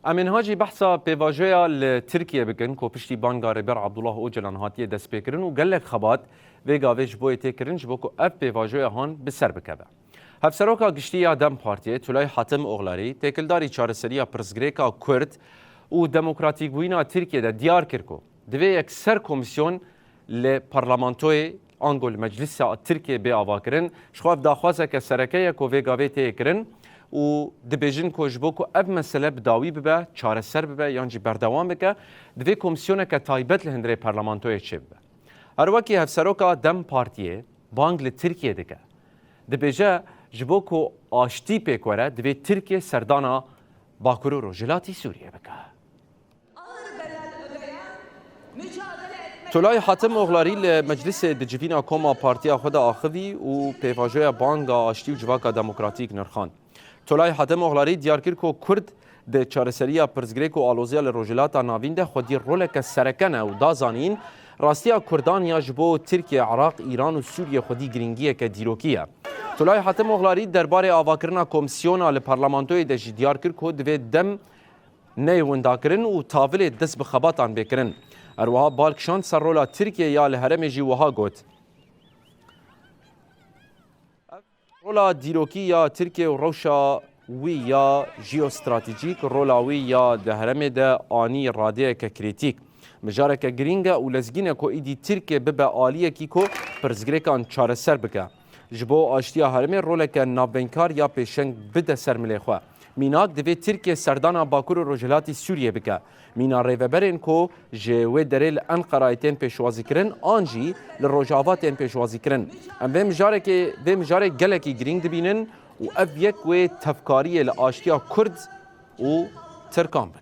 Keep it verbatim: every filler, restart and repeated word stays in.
Em ê niha jî behsa pêvajoya li Tirkiye bikin ku piştî banga Rêber Abdullah Ocalan hatiye destpêkirin û gelek xebat vê gavê ji bo yê tê kirin ji bo ku ev pêvajoya han bi ser bikeve. Hevseroka Giştî ya DEM Partiyê Tulay Hatim Oxlarî têkildarî çareseriya pirsgirêka Kurd û demokratîkbûyîna Tirkiye de diyar kir ku divê yekser komîsyon li parlamentoyê ango li meclisa Tirkiyê bê avakirin. Ji xwe ev daxwazeke sereke ye ku vê gavê tê kirin û dibêjin ku ji bo ku ev mesele bi dawî bibe, çareser bibe yan jî berdewam bike, divê komîsyoneke taybet li hundirê parlamentoyê çêbibe. Her wekî hevseroka DEM Partiyê bang li Tirkiyê dike. Dibêje, ji bo ku aştî pêk were, divê Tirkiye serdana Bakur û Rojhilatî Sûriyê bike. Tulay Hatim Oxlarî li meclisê di civîna koma partiya xwe de axivî û pêvajoya banga aştî û civaka demokratîk nirxand. Tulay Hatim Oxlarî diyar kir ku Kurd di çareseriya pirsgirêk û aloziya li Rojhilata Navîn de xwedî roleke sereke ne û da zanîn, rastiya Kurdan ya ji bo Tirkiye, Iraq, Îran û Sûriye xwedî girîngiyeke dîrokî ye. Tulay Hatim Oxlarî derbarê avakirina komîsyona li parlamentoyê de jî diyar kir ku divê dem neyê windakirin û tavilê dest bi xebatan bê kirin. Her wiha bal kişand ser rola Tirkiye ya li herêmê jî wiha got, Rola dîrokî ya Tirkiye û rewşa wî ya jiyostratejîk, rola wî ya di herêmê de anî radeyeke krîtîk. Mijareke girîng e û lezgîn e ku êdî Tirkiye bibe aliyekî ku pirsgirêkan çareser bike. Ji bo aştiya herêmê roleke navbeynkar ya pêşeng bide ser milê xwe. Mînak, divê Tirkiye serdana Bakur û Rojhilatî Sûriyê bike. Mîna rêveberên ku ji wê derê li Enqerayê tên pêşwazîkirin an jî li Rojava tên pêşwazîkirin. Em vê mijarekê, vê mijarê gelekî girîng dibînin û ev yek wê tevkariyê li aştiya Kurd û Tirkan bike.